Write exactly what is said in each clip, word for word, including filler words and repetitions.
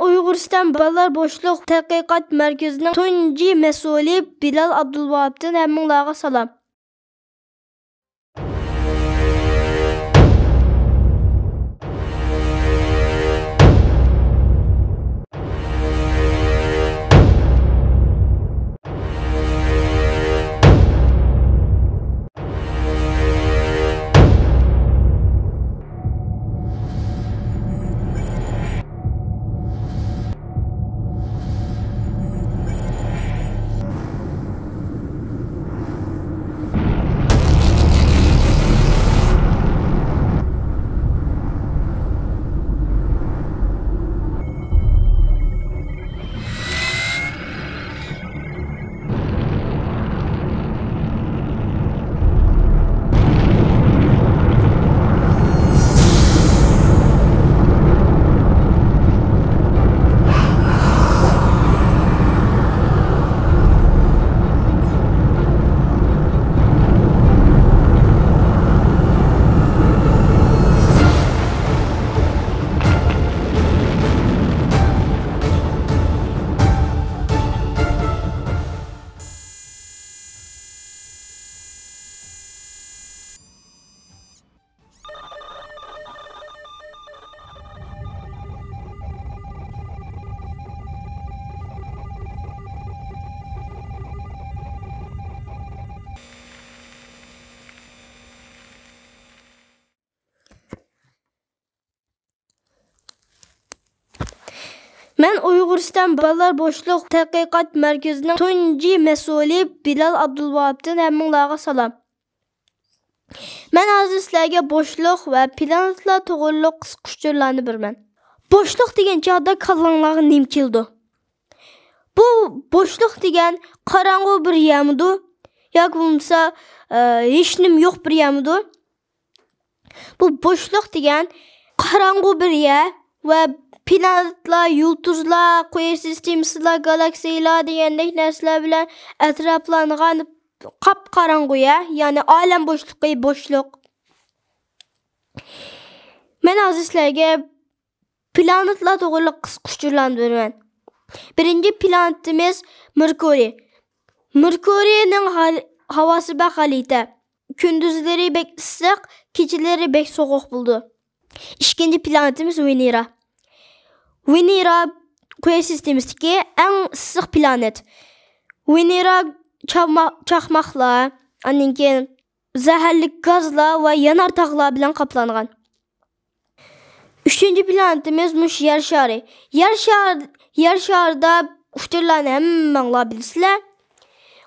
ئۇيغۇرىستان بالىلار بوشلۇق تەتقىقات مەركىزىنىڭ تۇنجى مەسئۇلى بىلال ئابدۇلۋاھابتىن ھەممىڭلارغا سالام. مەن ئۇيغۇرىستان بالىلار بوشلۇق تەتقىقات مەركىزىنىڭ تۇنجى مەسئۇلى بىلال ئابدۇلۋاھابتىن ھەممىڭلارغا سالام. مەن ھازىر سىلەرگە بوشلۇق ۋە پلانېتلار توغرۇلۇق قىسقا ئۇچۇرلارنى بېرىمەن. بوشلۇق دېگەن چاغدا كاللاڭلارغا نېمە كېلىدۇ؟ بۇ بوشلۇق دېگەن قاراڭغۇ بىر يەرمىدۇ؟ ياكى بولمىسا، ئە، ھېچنېمە يوق بىر يەرمىدۇ؟ بۇ بوشلۇق دېگەن قاراڭغۇ بىر يەر ۋە پلانېتلار، يۇلتۇزلار، قۇياش سىستېمىسىلار، گالاكسىيىلار دېگەندەك نەرسىلەر بىلەن ئەتراپلانغان قاپقاراڭغۇ يەر، يەنى ئالەم بوشلۇقى، بوشلۇق. مەن ھازىر سىلەرگە پلانېتلار توغرۇلۇق قىسقا ئۇچۇرلارنى بېرىمەن. بىرىنچى پلانېتىمىز مېركۇرىي. مېركۇرىينىڭ ھال-، ھاۋاسى بەك غەلىتە. كۈندۈزلىرى بەك ئىسسىق، كېچىلىرى بەك سوغۇق بولىدۇ. ئىككىنچى پلانېتىمىز ۋېنېرا. ۋېنېرا قۇياش سىستېمىسىدىكى ئەڭ ئىسسىق پلانېت. ۋېنېرا چاقما-، چاقماقلار، ئاندىن كېيىن زەھەرلىك گازلار ۋە يانار تاغلار بىلەن قاپلانغان. ئۈچىنچى پلانېتىمىز مۇشۇ يەر شارى. يەر شار-، يەر شارىدا ئۇچۇرلارنى ھەممەڭلار بىلىسىلەر.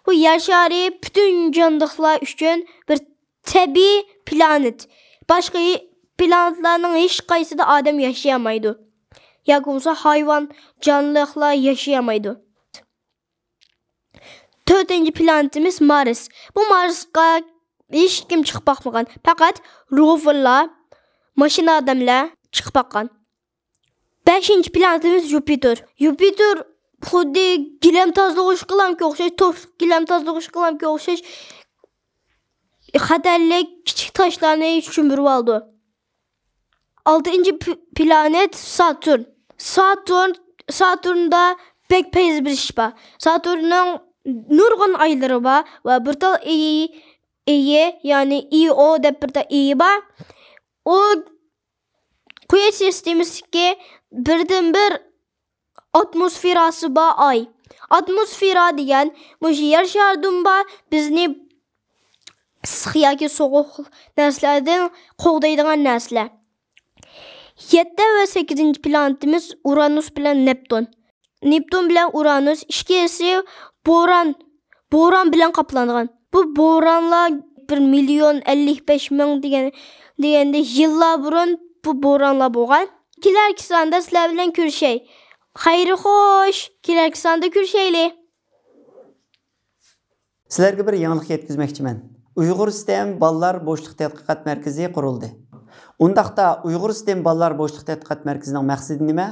بۇ يەر شارى پۈتۈن جانلىقلار ئۈچۈن بىر تەبىئىي پلانېت. باشقا ھې-، پلانېتلارنىڭ ھېچقايسىدا ئادەم ياشىيالمايدۇ. ياكى بولمىسا ھايۋان، جانلىقلار ياشىيالمايدۇ. تۆتىنچى پلانېتىمىز مارس. بۇ مارسقا ھېچكىم چىقىپ باقمىغان. پەقەت روۋېرلار، ماشىنا ئادەملەر چىقىپ باققان. بەشىنچى پلانېتىمىز يۇپىتېر. يۇپىتېر خۇددى گىلەم تازىلىغۇچ قىلامكە ئوخشاش، توشلۇق گىلەم تازىلىغۇچ قىلامكە ئوخشاش خەتەرلىك كىچىك تاشلارنى چۈمۈرۈۋالىدۇ. ئالتىنچى پ-، پلانېت ساتۇرن. ساتۇرن، ساتۇرندا بەك پەيزى بىر ئىش بار. ساتۇرننىڭ نۇرغۇن ئايلىرى بار ۋە بىر تال ئېيى، ئېيى، يەنى ئىئو دەپ بىر تال ئېيى بار. ئۇ قۇياش سىستېمىسىدىكى بىردىنبىر ئاتموسفېراسى بار ئاي. ئاتموسفېرا دېگەن مۇشۇ يەر شارىدىن بار، بىزنى ئىسسىق ياكى سوغۇق نەرسىلەردىن قوغدايدىغان نەرسىلەر. يەتتە ۋە سەككىزىنچى پلانېتىمىز ئۇرانۇس بىلەن نېپتۇن. نېپتۇن بىلەن ئۇرانۇس ئىككىسى بوران، بوران بىلەن قاپلانغان. بۇ بورانلار بىر مىليون ئەللىك بەش مىڭ دېگەن، دېگەندە يىللار بۇرۇن بۇ بورانلار بولغان. كېلەركى ساندا سىلەر بىلەن كۆرۈشەي. خەير خوش، كېلەركى ساندا كۆرۈشەيلى. سىلەرگە بىر يېڭىلىق يەتكۈزمەكچىمەن. ئۇيغۇر ستېم بالىلار بوشلۇق تەتقىقات مەركىزى قۇرۇلدى. ئۇنداقتا ئۇيغۇر ستېم بالىلار بوشلۇق تەتقىقات مەركىزىنىڭ مەقسىتى نېمە؟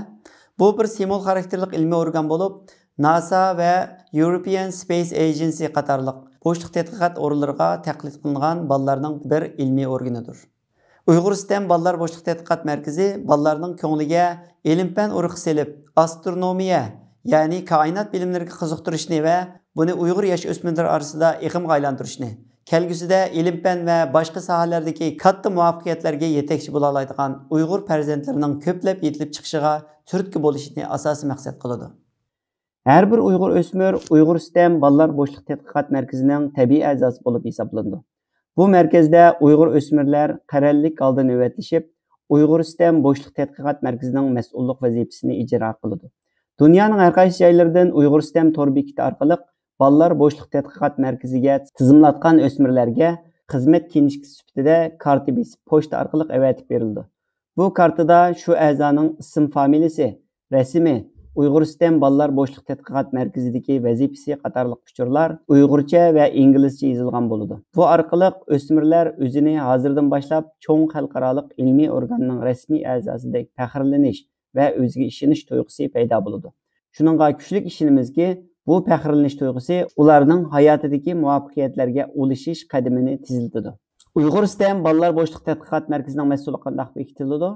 بۇ بىر سىمۋول خاراكتېرلىك ئىلمىي ئورگان بولۇپ، ناسا ۋە يۇروپىيەن سپېيس ئېجېنسى قاتارلىق بوشلۇق تەتقىقات ئورۇنلىرىغا تەقلىد قىلىنغان بالىلارنىڭ بىر ئىلمىي ئورگىنىدۇر. ئۇيغۇر ستەم بالىلار بوشلۇق تەتقىقات مەركىزى بالىلارنىڭ كۆڭلىگە ئىلىم-پەن ئۇرۇقى سېلىپ، ئاسترونومىيە، يەنى كائىنات بىلىملىرىگە قىزىقتۇرۇشنى ۋە بۇنى ئۇيغۇر ياش-ئۆسمۈرلىرى ئارىسىدا ئېغىمغا ئايلاندۇرۇشنى، كەلگۈسىدە ئىلىم-پەن ۋە باشقا ساھەلەردىكى كاتتا مۇۋەپپەقىيەتلەرگە يېتەكچى بولالايدىغان ئۇيغۇر پەرزەنتلىرىنىڭ كۆپلەپ يېتىلىپ چىقىشىغا تۈرتكە بولۇشنى ئاساسىي مەقسەت قىلىدۇ. ھەر بىر ئۇيغۇر ئۆسمۈر ئۇيغۇر ستەم بالىلار بوشلۇق تەتقىقات مەركىزىنىڭ تەبىئىي ئەزاسى بولۇپ ھېسابلىنىدۇ. بۇ مەركەزدە ئۇيغۇر ئۆسمۈرلەر قەرەللىك ھالدا نۆۋەتلىشىپ، ئۇيغۇر ستەم بوشلۇق تەتقىقات مەركىزىنىڭ مەسئۇللۇق ۋەزىپىسىنى ئىجرا قىلىدۇ. دۇنيانىڭ ھەر قايسى جايلىرىدىن ئۇيغۇر ستەم تور بېكىتى ئارقىلىق بالىلار بوشلۇق تەتقىقات مەركىزىگە تىزىملاتقان ئۆسمۈرلەرگە خىزمەت كىنىشكىسى سۈپىتىدە كارتا بېسىپ، پوچتا ئارقىلىق ئەۋەتىپ بېرىلىدۇ. بۇ كارتىدا شۇ ئەزانىڭ ئىسىم فامىلىسى، رەسىمى، ئۇيغۇر ستەم بالىلار بوشلۇق تەتقىقات مەركىزىدىكى ۋەزىپىسى قاتارلىق ئۇچۇرلار ئۇيغۇرچە ۋە ئىنگلىزچە يېزىلغان بولىدۇ. بۇ ئارقىلىق ئۆسمۈرلەر ئۆزىنى ھازىردىن باشلاپ چوڭ خەلقئارالىق ئىلمىي ئورگاننىڭ رەسمىي ئەزاسىدەك پەخىرلىنىش ۋە ئۆزىگە ئىشىنىش تۇيغۇسى پەيدا بولىدۇ. شۇنىڭغا كۈچلۈك ئىشىنىمىزكى، بۇ پەخىرلىنىش تۇيغۇسى ئۇلارنىڭ ھاياتىدىكى مۇۋەپپەقىيەتلەرگە ئۇلىشىش قەدىمىنى تېزلىتىدۇ. ئۇيغۇر ستەم بالىلار بوشلۇق تەتقىقات مەركىزىنىڭ مەسئۇلى قانداق بېكىتىلىدۇ؟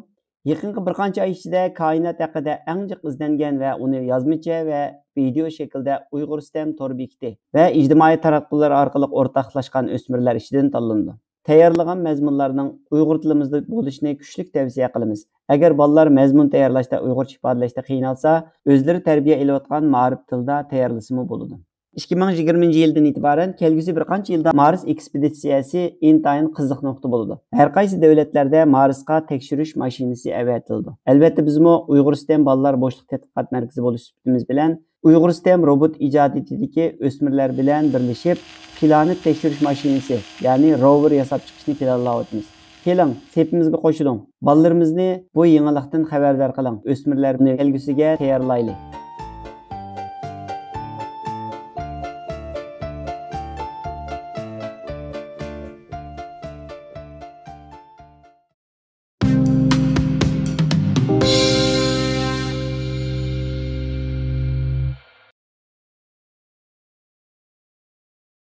يېقىنقى بىر قانچە ئاي ئىچىدە كائىنات ھەققىدە ئەڭ جىق ئىزدەنگەن ۋە ئۇنى يازمىچە ۋە ۋىدېئو شەكلىدە ئۇيغۇر ستەم تور بېكىتى ۋە ئىجتىمائىي تاراتقۇلار ئارقىلىق ئورتاقلاشقان ئۆسمۈرلەر ئىچىدىن تاللىنىدۇ. تەييارلىغان مەزمۇنلارنىڭ ئۇيغۇر تىلىمىزدا بولۇشىنى كۈچلۈك تەۋسىيە قىلىمىز. ئەگەر بالىلار مەزمۇن تەييارلاشتا ئۇيغۇرچە ئىپادىلەشتە قىينالسا، ئۆزلىرى تەربىيە ئېلىۋاتقان مائارىپ تىلىدا تەييارلىسىمۇ بولىدۇ. ئىككى مىڭ يىگىرمىنچى يىلدىن ئېتىبارەن كەلگۈسى بىر قانچە يىلدا مارس ئېكسپېدىتسىيەسى ئىنتايىن قىزىق نۇقتا بولىدۇ. ھەر قايسى دۆلەتلەردە مارسقا تەكشۈرۈش ماشىنىسى ئەۋەتىلىدۇ. ئەلۋەتتە، بىزمۇ ئۇيغۇر ستەم بالىلار بوشلۇق تەتقىقات مەركىزى بولۇش سۈپىتىمىز بىلەن ئۇيغۇر ستەم روبوت ئىجادىيىتىدىكى ئۆسمۈرلەر بىلەن بىرلىشىپ، پلانېت تەكشۈرۈش ماشىنىسى، يەنى روۋېر ياساپ چىقىشنى پىلانلاۋاتىمىز. كېلىڭ، سېپىمىزگە قوشۇلۇڭ. بالىلىرىمىزنى بۇ يېڭىلىقتىن خەۋەردار قىلىڭ. ئۆسمۈرلەرنى كەلگۈسىگە تەييارلايلى.